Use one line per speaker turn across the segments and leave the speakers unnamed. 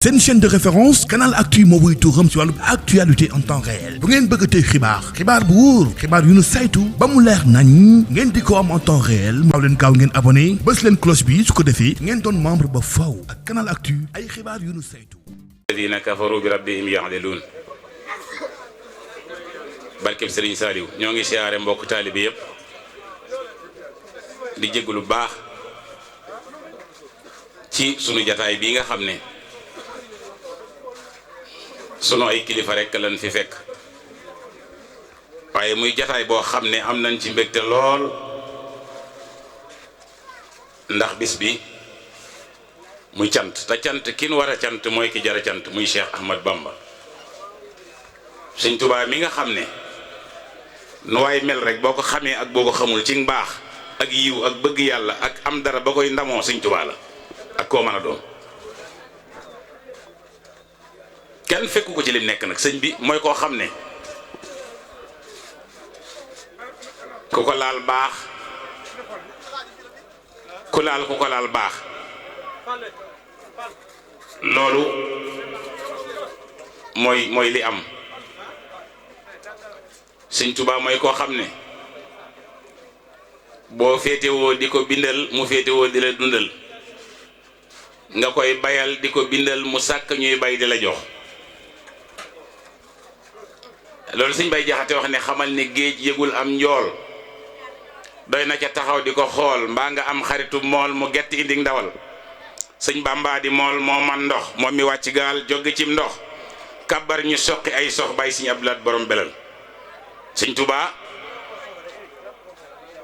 seen chaîne de référence Canal Actu moo wuy turam ci wàllu actualité en temps réel bu ngeen bëgg tey xibaar bu wóor xibaar yu nu saytu ba mu leer nañ ngeen di ko am en temps réel maaw leen gaaw ngeen abonné bës leen cloche bi su ko defee ngeen doon membre ba faw ak Canal Actu ay xibaar yu nu saytu.
alladina kafaru bi rabbihim ya'diluun barkeb Sëriñ Saaliw ñoo ngi siyaare mbokk taalibe yëpp di jégg lu baax ci sunu jataay bii nga xam ne sunu ay kilifa rek lañ fi fekk waaye muy jataay boo xam ne am nañ ci mbégte lool ndax bis bi muy cant te cant kin war a cant mooy ki jara cant muy Cheikh Ahmad Bamba Sëñ Tuubaa mi nga xam ne nu waay mel rek boo ko xamee ak boo ko xamul ci mbaax ak yiw ak bëgg yàlla ak am dara ba koy ndamoo Sëñ Tuubaa la ak koo mën a doon kenn fekku ko ci li nekk nag sëñ bi mooy koo xam ne ku ko laal baax ku ko laal baax loolu mooy li am Sëñ Tuubaa mooy koo xam ne boo féetewoo di ko bindal mu féetewoo di la dundal nga koy bayal di ko bindal mu sàkk ñuy bay di la jox loolu Sëñ Bay Jaxate wax ne xamal ne géej yëgul am njool doy na ca taxaw di ko xool mbaa nga am xaritu mool mu gett indi ndawal Sëñ Bàmba di mool moo man ndox moom mi wàcc gaal jóge cim ndox kabar ñu soqi ay sox bay Sëñ Abdu Lahat borom belal Sëñ Tuubaa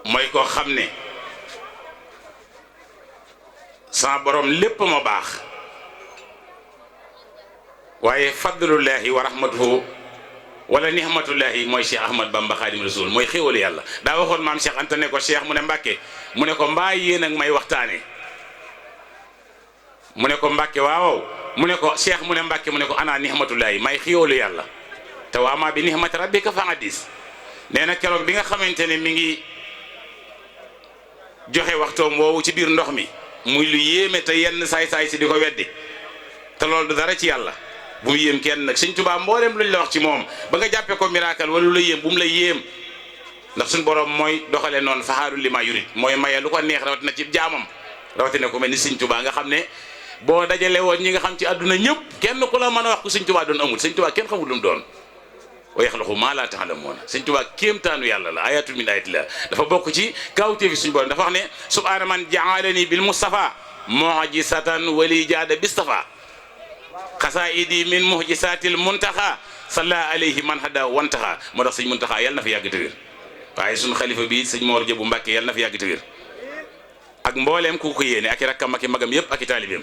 mooy koo xam ne sa borom lépp ma baax waaye fadlullahi wa rahmatuhu wala nihmatullahi mooy Cheikh Ahmad Bamba Xaadim Rasul mooy xéwalu yàlla daa waxoon maam Cheikh Anta ne ko Cheikh mu ne Mbàkke mu ne ko mbaa yéen ak may waxtaane mu ne ko Mbàkke waaw mu ne ko Cheikh mu ne Mbàkke mu ne ko ana nihmatullahi may xéwalu yàlla te waa maa bi nihmati rabbika fa hadis nee na keroog bi nga xamante ne mi ngi joxe waxtoom woowu ci biir ndox mi muy lu yéeme te yenn saay-saay si di ko weddi te loolu du dara ci yàlla bu mu yéem kenn nag Sëñ Tuubaa mboolem luñ la wax ci moom ba nga jàppee ko miracle wala lu la yéem bu mu la yéem ndax suñ borom mooy doxale noonu faxaaru li ma yurit mooy maye lu ko neex rawatina ci jaamam rawatina ko mel ni Sëñ Tuubaa nga xam ne boo dajale woon ñi nga xam ci àdduna ñëpp kenn ku la mën a wax ko Sëñ Tuubaa doon amul Sëñ Tuubaa kenn xamul lu mu doon wa yaxluqu maa laa ta'lamuun Sëñ Tuubaa kéemtaanu yàlla la ayatul min ayatillah dafa bokk ci kawteefi suñu borom dafa wax ne subhaana man ja'alani bil mustafa mu'jizatan wali jaada bistafa xasaa'idi min mu'jizatil muntaxa salla alayhi man hada wantaxa moo tax sëñ muntaxa yàlla na fi yàgg te wér waaye suñu xalifa bi sëñ Moor Jëbu Mbàkke yàlla na fi yàgg te wér ak mbooleem ku ko yéene ak i rakkam ak i magam yëpp ak i taalibeem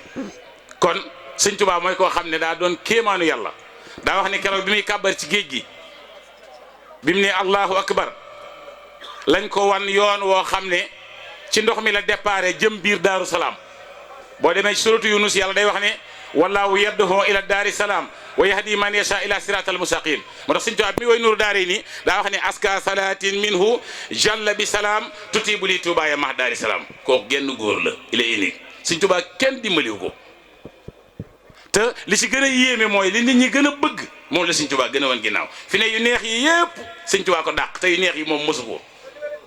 kon Sëñ Tuubaa mooy koo xam ne daa doon kéemaanu yàlla daa wax ne keroog bi muy kàbbar ci géej gi bi mu ne allahu akbar lañ ko wan yoon woo xam ne ci ndox mi la déparé jëm biir daaru salaam boo demee ci suratu yunus yàlla day wax ne wallahu yadduhu ila daari salaam wa yahdi man yasha ila siratal mustaqim moo tax Sëñ Tuubaa bi muy woy nuuru daari nii daa wax ne aska salatin minhu jalla bi salaam tutibu li tubaaya max daari salaam kooku genn góor la il est unique Sëñ Tuubaa kenn dimbaliwu ko te li ci gën a yéeme mooy li nit ñi gën a bëgg moom la Sëñ Tuubaa gën a wan ginnaaw fi ne yu neex yi yépp Sëñ Tuubaa ko dàq te yu neex yi moom mosu ko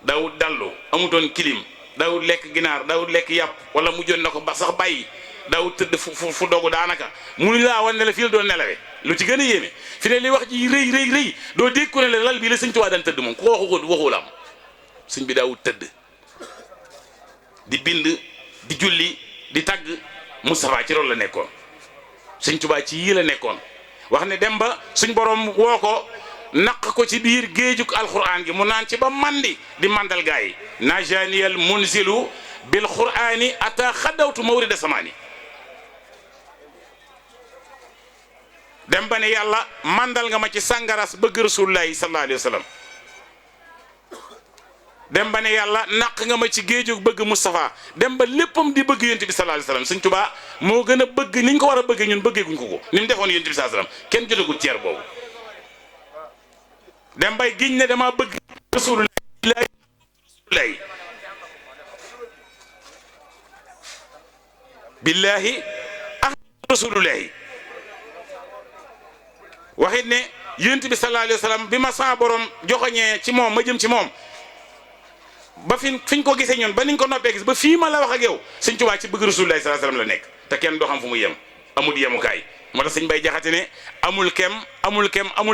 daawut dallu amutoon kilim daawut lekk ginaar daawut lekk yàpp wala mujjoon na ko ba sax bàyyi daawut tëdd fu dogu daanaka munu laa wan ne la fii la doon nelawe lu ci gën a yéeme fi ne li wax ji rëy doo dégg ko ne la lal bii la Sëñ Tuubaa daan tëdd moom ku waxu ko waxul am sëñ bi daawut tëdd di bind di julli di tagg Moustapha ci loolu la nekkoon Sëñ Tuubaa ci yii la nekkoon wax ne dem ba suñ borom woo ko naq ko ci biir géejug alquran gi mu naan ci ba mandi di mandal gaa yi najaniyal munzilu bil qurani ata xaddawtu mawrida samaani dem ba ne yàlla mandal nga ma ci sàngaras bëgg rasulullahi sallallahu alayhi wa sallam dem ba ne yàlla naq nga ma ci géejug bëgg Moustapha dem ba léppam di bëgg yonent bi sallallahu alayhi wasallam Sëñ Tuubaa moo gën a bëgg niñ ko war a bëggee ñun bëggeeguñ ko ni mu defoon yonent bi sallallahu alayhi wasallam kenn jotagul ceer boobu dem bay giñ ne dama bëgg rasulullahi billahi ah rasulullahi waxit ne yonent bi sallallahu alayhi wa sallam bi ma sa borom joxoñee ci moom ma jëm ci moom ba fiñ ko gisee ñun ba niñ ko noppee gis ba fii ma la wax ak yow sëñ Tuubaa ci bëgg Rasulullah sallallahu alayhi wa sallam la nekk te kenn doo xam fu mu yem amul yemukaay moo tax sëñ Bay Jaxate ne amul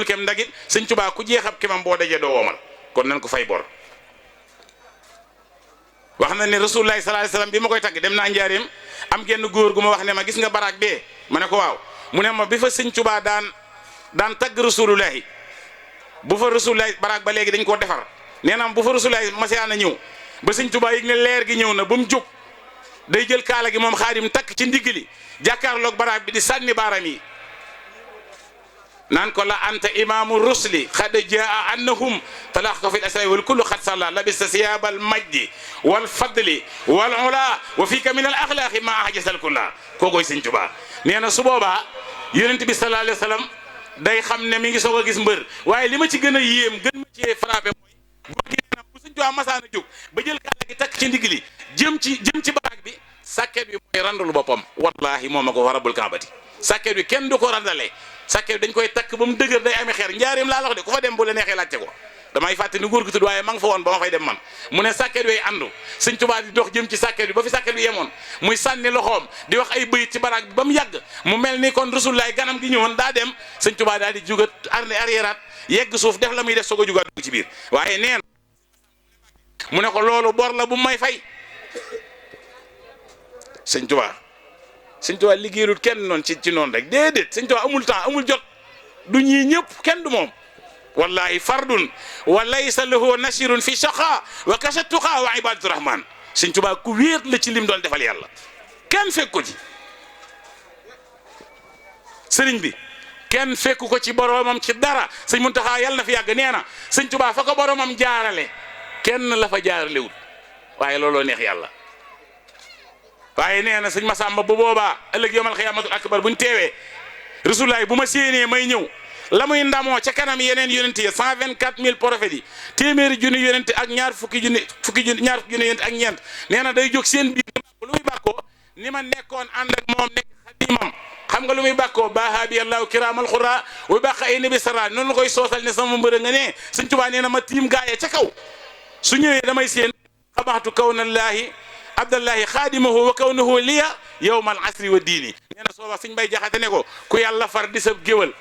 kem ndagit sëñ Tuubaa ku jeexab kemam boo dajee doo womal kon nañ ko fay bor. wax na ne Rasulullah sallallahu alayhi wa sallam bi ma koy tagg dem naa njaareem am genn góor gu ma wax ne ma gis nga baraag bee ma ne ko waaw mu ne ma bi fa sëñ Tuubaa daan tagg Rasulullah bu fa Rasulullah baraag ba léegi dañ koo defar nee na bu fa Rasulullah masiyaana ñëw ba sëñ Tuubaa yëg ne leer gi ñëw na ba mu jóg day jël kaala gi moom Xaadim takk ci ndigg li jàkkaarloog baraag bi di sànni baaram yi naan ko la anta imaamu rusli xad jaa annahum talaax ko fi asray wal kullu xad salla labista siyaabal majdi wal fadli wal ula wa fika min al axlaaqi ma ahjasal kulla kookoy sëñ Tuubaa nee na su boobaa yonent bi sallallahu alayhi wa sallam day xam ne mi ngi soog a gis mbër waaye li ma ci gën a yéem gën ma cee frappé mooy góor gi nee na bu sëñ Tuubaa masaana jóg ba jël kaala gi takk ci ndigg li jëm ci baraag bi sàkket bi mooy randalu boppam wallahi moom ma ko fa rabbul kaabati sàkket bi kenn du ko randale sàkket bi dañ koy takk ba mu dëgër day amee xeer njaareem laa la wax de ku fa dem bu la neexee laajte ko damay fàtte ni góor gi tudd waaye ma nga fa woon ba ma fay dem man mu ne sàkket yooyu àndu sëñ Tuubaa di dox jëm ci sàkket bi ba fi sàkket bi yemoon muy sànni loxoom di wax ay bëyit ci baraag bi ba mu yàgg mu mel ni kon Rasulullaay ganam gi ñëwoon daa dem sëñ Tuubaa daal di jugat arriéraat yegg suuf def la muy def soog a jugaat dugg ci biir waaye nee na mu ne ko loolu bor la bu may fay sëñ Tuubaa liggéeyul kenn noonu ci noonu rek déedéet sëñ Tuubaa amul temps amul jot du ñii ñëpp kenn du moom wallahi fardun wa laysa lahu nasirun fi shaqa wa kasha tuqa wa ibadatu rahman sëñ Tuubaa ku wéet la ci lim doon defal yàlla kenn fekk ko ci sëriñ bi kenn fekk ko ci boromam ci dara sëñ Muntaxa yàlla na fi yàgg nee na sëñ Tuubaa fa ko boromam jaarale kenn la fa jaaralewut waaye looloo neex yàlla waaye nee na sëñ Masamba bu boobaa ëllëg yawmal xiyaamatul akbar buñ teewee Rasulullaay bu ma séenee may ñëw la muy ndamoo ca kanam yeneen yonent yi 124000 prophètes yi téeméeri junni yonent ak ñaar fukki junni yonent ak ñeent nee na day jóg seen biir lu muy bàkkoo ni ma nekkoon ànd ak moom nekk xadimam xam nga lu muy bàkkoo bahabi allahu kiraamal xura wa bàqa ay nabi sara noonu la koy soosal ne sama mbërë nga ne sëñ Tuubaa nee na ma tiim gaayee ca kaw su ñëwee damay seen xamaxtu kawnallaahi abdallahi xaadimahu wa kawnahu liya yawmal asri wa diini nee na sooba suñ bay jaxate ne ko ku yàlla far di sab géwal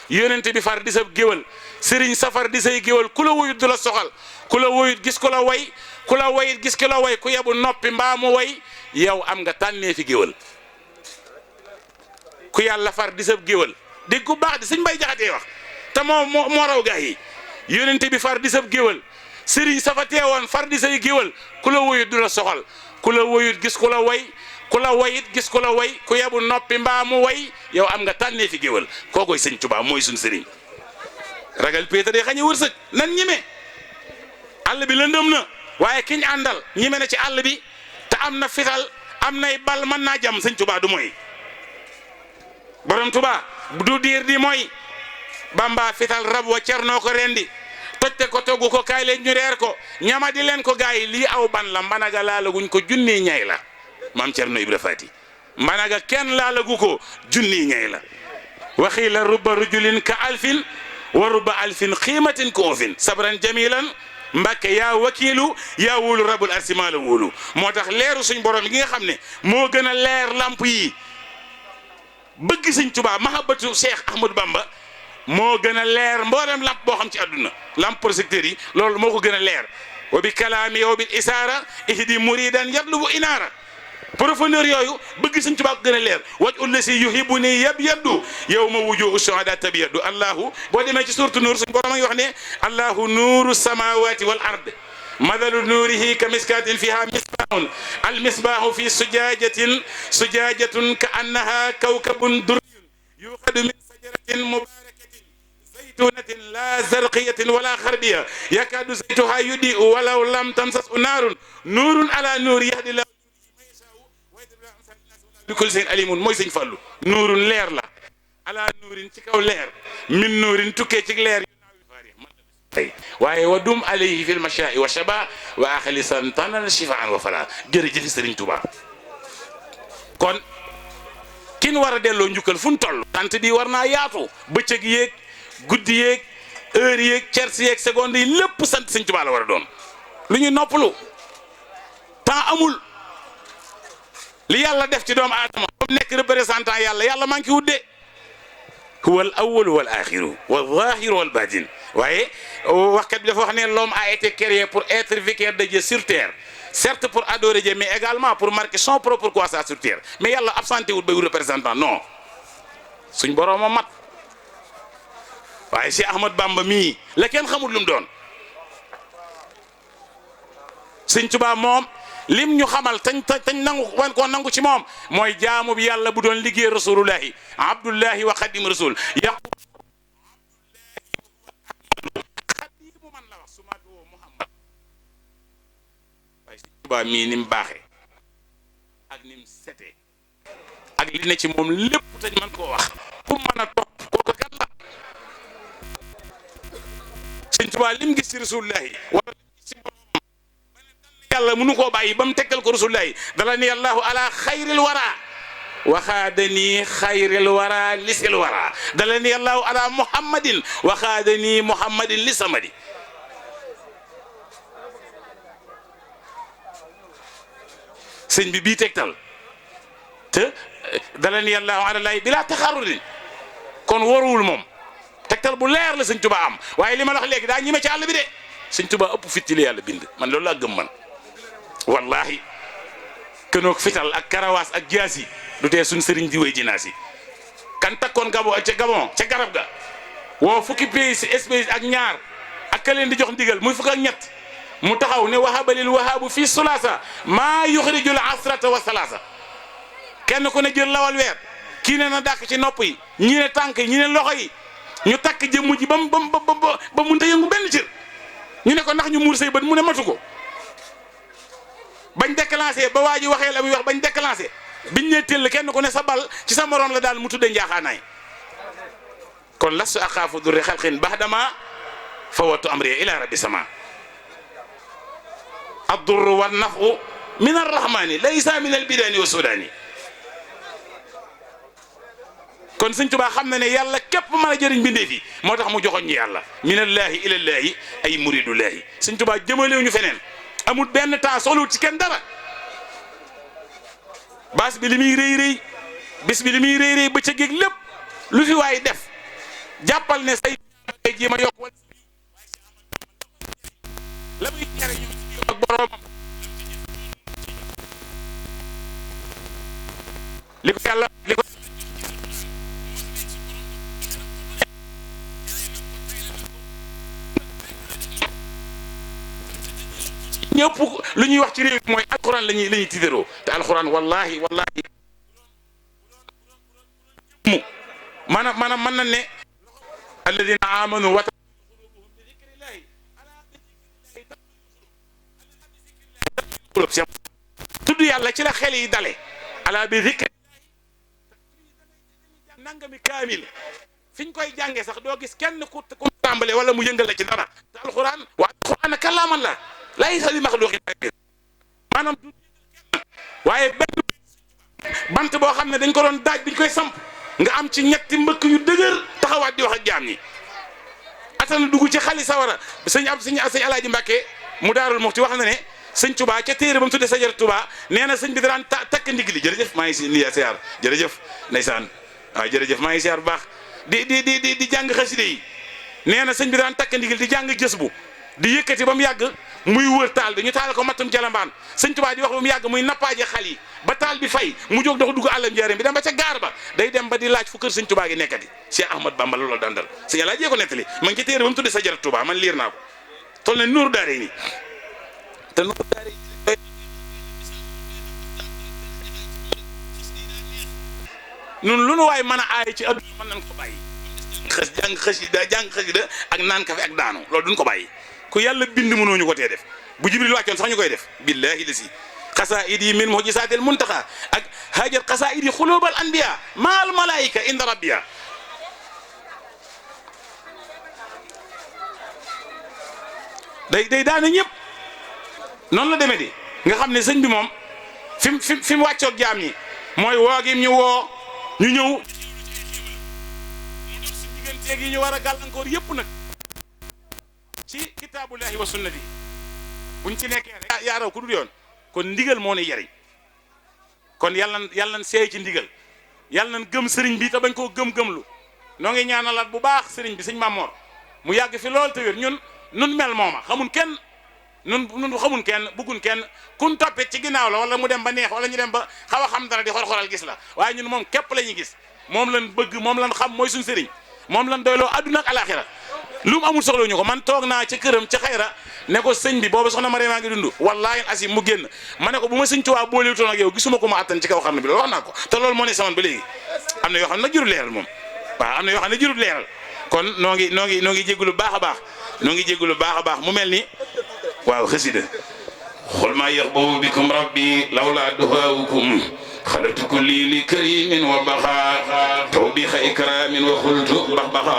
yonente bi far di sab géwal sëriñ safar di say géwal ku la woyut du la soxal ku la woyut gis ku la way ku la wayit gis ku la way ku yebu noppi mbaa mu way yow am nga tànnee fi géwal ku yàlla far di sab géwal dégg ku baax di suñ bay jaxatee wax te moo raw gaa yi yonente bi far di sab géwal sëriñ safa teewoon far di say géwal ku la woyut du la soxal ku la woyut gis ku la way ku la wayit gis ku la way ku yebu noppi mbaa mu way yow am nga tànnee fi géwal kookoy sëñ Tuubaa mooy suñ sëriñ ragal péeta day xañe wërsëg nan ñime àll bi lëndëm na waaye kiñ àndal ñime na ci àll bi te am na fital am nay bal mën naa jam sëñ Tuubaa du mooy borom Tuubaa du diir di mooy Bamba fital rab wa cernoo ko rendi tojte ko toggu ko kaay leen ñu reer ko ñama di leen ko gaay yi lii aw ban la mbanaga laalaguñ ko junniy ñay la maam Cerno Ibra Faati mbanaga kenn laalagu ko junniy ñay la waxii la rubba rujulin ka alfin wa rubba alfin xiimatin ko ofin sabran jamilan mbàkke yaa wakiilu yaa wóolu rabul arsima la wóolu moo tax leeru suñ borom gi nga xam ne moo gën a leer lamp yi bëgg sëñ Tuubaa mahabbatu Cheikh Ahmadou Bamba moo gën a leer mboolem lamp boo xam ci àdduna lamp projecteur yi loolu moo ko gën a leer wa bi kalaami yow bil isaara ihdi muridan yatlubu inaara profondeur yooyu bëgg sëñ Tuubaa ko gën a leer waj ullasi yuhibuni yabyaddu yow ma wujuhu shuhada tabyaddu allahu boo demee ci suurtu nuur suñ borom a ngi wax ne allahu nuuru samawati wal ard madalu nuurihi ka miskatin fiha misbahun al misbahu fi sujajatun ka annaha kawkabun durriyun yuqadu min sajaratin mubarakatin zaytunatin la zarqiyatin wala xarbiya yakadu zaytuha yudi walaw lam tamsasu naarun nuurun ala nuur yahdi la bi kulli seen alimun mooy sëñ Fallu nuurun leer la ala nuurin ci kaw leer min nuurin tukkee ci leer waaye wa dum alayhi fil mashaa'i wa shaba wa axlisan tanal shifaan wa fala jërëjëf Sëriñ Tuubaa kon kin war a delloo njukkal fu ñu toll tant bi war naa yaatu bëccëg yéeg guddi yeeg heure yeeg cerce yeeg seconde yi lépp sant sëñ Tuubaa la war a doon lu ñuy noppalu temps amul li yàlla def ci doomu aadama ba mu nekk représentant yàlla maa ngi wudde huwa al awwal wal axiru wal zahir wal batin waaye waxkat bi dafa wax ne l'homme a été créé pour être vicaire de Dieu sur terre certes pour adorer Dieu mais également pour marquer son propre croissance sur terre mais yàlla absenté wul bay représentant non suñ borom a mat waaye Cheikh Ahmad Bamba mii la kenn xamul lu mu doon sëñ Tuubaa moom lim ñu xamal tañ nangu wan koo nangu ci moom mooy jaamu bi yàlla bu doon liggéey rasulullahi abdullahi wa xadim rasul yaqu xadimu man la wax sumaatu woo Muhammad waaye sëñ Tuubaa mii ni mu baaxee ak ni mu setee ak li ne ci moom lépp tañ mën koo wax ku mën a topp kooku kan la sëñ Tuubaa lim gis ci rasulullahi wala lim gis ci yàlla mënu koo bàyyi ba mu tegtal ko rasulullahi dala ni allahu ala xayril wara waxaadani xayril wara lisil wara dala ni allahu ala muhammadin waxaadani muhammadin li samadi sëñ bi bii tegtal te dala ni allahu ala lay bila taxarudin kon waruwul moom tegtal bu leer la sëñ Tuubaa am waaye li ma la wax léegi daa ñime ci àll bi de sëñ Tuubaa ëpp fit ci li yàlla bind man loolu laa gëm man wallahi kënoog fital ak karawaas ak jaas yi du tee suñ sëriñ di wéy jinaas yi kan takkoon gabon ca garab ga woo fukki pays espèce ak ñaar ak ka leen di jox ndigal muy fukk ak ñett mu taxaw ne wahabalil wahabu fii sulaasa maa yuxrijul asrata wa salaasa kenn ku ne jël lawal weer kii ne na dàkk ci nopp yi ñi ne tànk yi ñi ne loxo yi ñu takk jëmm ji ba munta yëngu benn cër ñu ne ko ndax ñu muur say bët mu ne matu ko bañ déclenché ba waa ji waxee la muy wax bañ déclenché biñ ne tëll kenn ku ne sa bal ci sa morom la daal mu tudde njaaxaanaay kon lastu axaafu durri xalqin baxdama fawattu amri ila rabbi sama addurru wa nafu min arrahmani laysa min albidani wa sudani kon sëñ Tuubaa xam na ne yàlla képp mën a jëriñ bindee fi moo tax mu joxoñ ñi yàlla minallahi ilallahi ay muridullahi sëñ Tuubaa jëmalewu ñu feneen amul benn temps soxlawul ci kenn dara baas bi li muy rëy rëy bis bi li muy rëy rëy bëccëg ak lépp lu fi waay def jàppal ne say ji ma yokk wala la muy jariñu ak boroomam li ko yàlla li ko ñëpp lu ñuy wax ci réew mi mooy alxuraan la ñuy tiitaroo te alxuraan wallahi mu maanaam mën na ne alladina amanu wa tudd yàlla ci la xel yi dale ala bi zikri nangami kaamil fiñ koy jàngee sax doo gis kenn ku tàmbale wala mu yëngal la ci dara te alxuraan wa alxuraan kalaaman la laysa bi maxluuqin maanaam du waaye benn bant boo xam ne dañ ko doon daaj biñ koy samp nga am ci ñetti mbëkk yu dëgër taxawaat di wax ak jaam ñi atana dugg ci xali sawara sëñ Alaaji Mbàkke mu Daarul Muxti wax na ne sëñ Tuubaa ca téere ba mu tuddee Sajar Tuubaa nee na sëñ bi daan takk ndig li jërëjëf maa ngi si nii siyaar jërëjëf ndeysaan waaw jërëjëf maa ngi siyaar bu baax di jàng xaside yi nee na sëñ bi daan takk ndig li di jàng jës bu di yëkkati ba mu yàgg muy wër taal bi ñu taal ko mattum jalambaan sëñ Tuubaa di wax ba mu yàgg muy nappaaje xal yi ba taal bi fay mu jóg dafa dugg àllam njaareem bi dem ba ca gaar ba day dem ba di laaj fu kër sëñ Tuubaa gi nekkati Cheikh Ahmad Bamba loolu dandal sëñ Alaaji jee ko nettali ma ngi ci téere ba mu tuddee Sajar Tuubaa man liir naa ko toll ne Nuuru Daarayni te Nuuru Daarayni nun lu nu waay mën a aay ci adduna mën nañ ko bàyyi jàng xasida ak naan kafe ak daanu loolu duñ ko bàyyi ku yàlla bind mënoo ñu ko tee def bu Jibril wàccoon sax ñu koy def billahi la si xasaid yi min mu'jizaatil muntaqa ak haajat xasaid yi xulubal anbiya maal malaayika inda rabbiya day daana ñëpp noonu la demee di nga xam ne sëñ bi moom fi mu wàccoog jaam ñi mooy woo gi ñu woo ñu ñëw wuuteeg yi ñu war a gàllankoor yépp nag ci kitaabullahi wa sunnati buñ ci nekkee rek yaa raw ku dul yoon kon ndigal moo ne yariñ kon yàlla nañ seey ci ndigal yàlla nañ gëm sëriñ bi te bañ koo gëm-gëmlu noo ngi ñaanalaat bu baax sëriñ bi sëñ Mamor mu yàgg fi lool te wér nun mel mooma xamun kenn nun xamun kenn buggun kenn kun toppit ci ginnaaw la wala mu dem ba neex wala ñu dem ba xaw a xam dara di xor-xoral gis la waaye ñun moom képp la ñuy gis moom lañ bëgg moom lañ xam mooy suñ sëriñ moom lañ doyloo adduna ak alaxira lu mu amul soxla ñu ko man toog naa ca këram ca xayra ne ko sëñ bi boobu soxna Mariama ngi dund wallaahi asim mu génn ma ne ko bu ma sëñ Tuubaa boolewutoon ak yow gisuma ko ma attan ci kaw xam ne bi loolu wax naa ko te loolu moo ne saman ba léegi am na yoo xam ne nag jurul leeral moom waaw am na yoo xam ne jurul leeral kon noo ngi jéggulu baax a baax noo ngi jéggulu baax a baax mu mel ni waaw xasida xul maa yaxbawu bikum rabbi lawlaa duhaawukum xalatu kulli li karimin wa baxa tawbixa ikramin wa xultu baxbaxa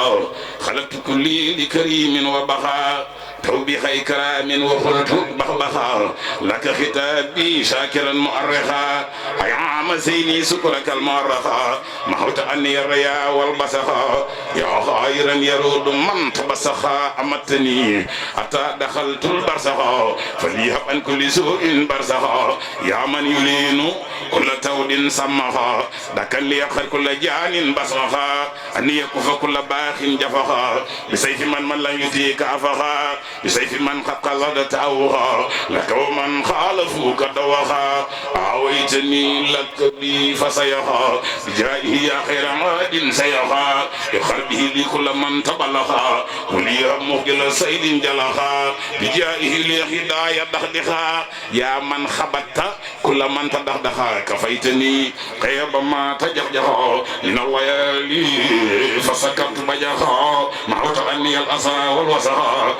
xalatu kulli li karimin wa baxa توبيخ إكرام وقلت بخبخا لك خطابي شاكرا مؤرخا أيام سيني سكرك المؤرخا محوت أني الرياء والبسخا يا خيرا يرود من تبسخا أمتني حتى دخلت البرسخا فليهب عن كل سوء برسخا يا من يلين كل تود سمخا دكا ليخر كل جان بصخا أن يكف كل باخ جفخا بسيف من لم يتيك أفخا بسيف من قد قلدت أوها لك ومن خالفوك دوخا أعويتني لك بي فسيخا بجائه يا خير عاد سيخا يخر به لكل من تبلخا ولي مخجل سيد جلخا بجائه لهداية دخدخا يا من خبت كل من تدخدخا كفيتني قيب ما تجخجخا من الليالي فسكرت بجخا معوت أني الأسى والوسخا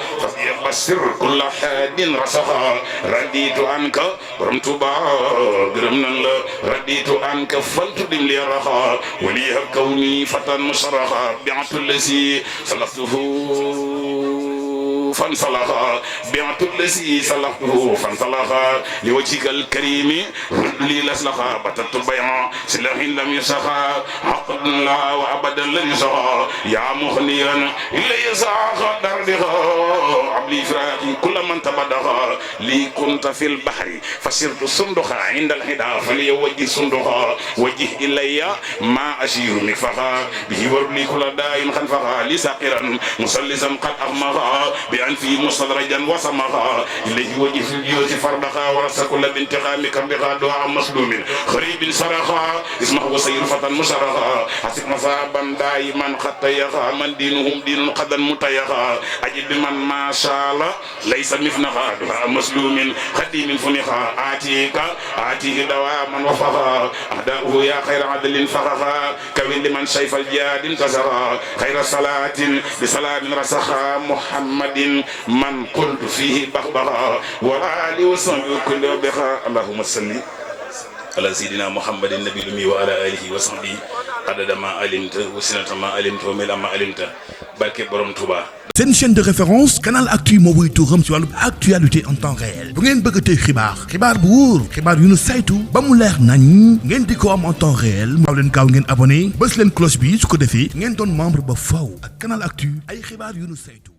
بسر كل حاد رسخا رديت عنك برمتبا برمنا رديت عنك فلتدم لي رخا ولي كوني فتى مشرخا بعت الذي سلفته فانسلخا بعت الذي سلفته فانسلخا لوجهك الكريم لي لسلخا بتت البيع سلاح لم يسخا عقد لا وابدا لم يسخا يا مخنيا الي ساخ دردخا عبلي فراقي كل من تبدخا لي كنت في البحر فسرت صندخا عند الحدا فليوجه صندخا وجه الي ما اشير مكفخا به وربلي كل داء خنفخا لساقرا مسلسا قد اغمخا بأنفي مستدرجا وسمخا إليه وجه في الجيوت فردخا ورس كل بانتقام كربخا دعاء مسلوم خريب سرخا اسمه سير فتى مشرخا حسب مصابا دائما قد تيخا من دينهم دين قدا متيخا أجد من ما شاء الله ليس مثنخا دعاء مسلوم خديم فنخا آتيه دواما وفخا أهداؤه يا خير عدل فخخا كوين لمن شيف الجاد انتصرا خير صلاة بسلام رسخا محمد من قلت فيه بخبرا وآله وصحبه كل بخا اللهم صل على سيدنا محمد النبي الأمي وعلى آله وصحبه عدد ما علمت وسنة ما علمت وملء ما علمت barke borom Touba.
seen chaîne de référence Canal Actu moo wuy tuuram ci wàllu actualité en temps réel bu ngeen bëgg a tey xibaar bu wóor xibaar yu nu saytu ba mu leer nañ ngeen di ko am en temps réel maaw leen gaaw ngeen abonné bës leen cloche bi su ko defee ngeen doon membre ba faw ak Canal Actu ay xibaar yu nu saytu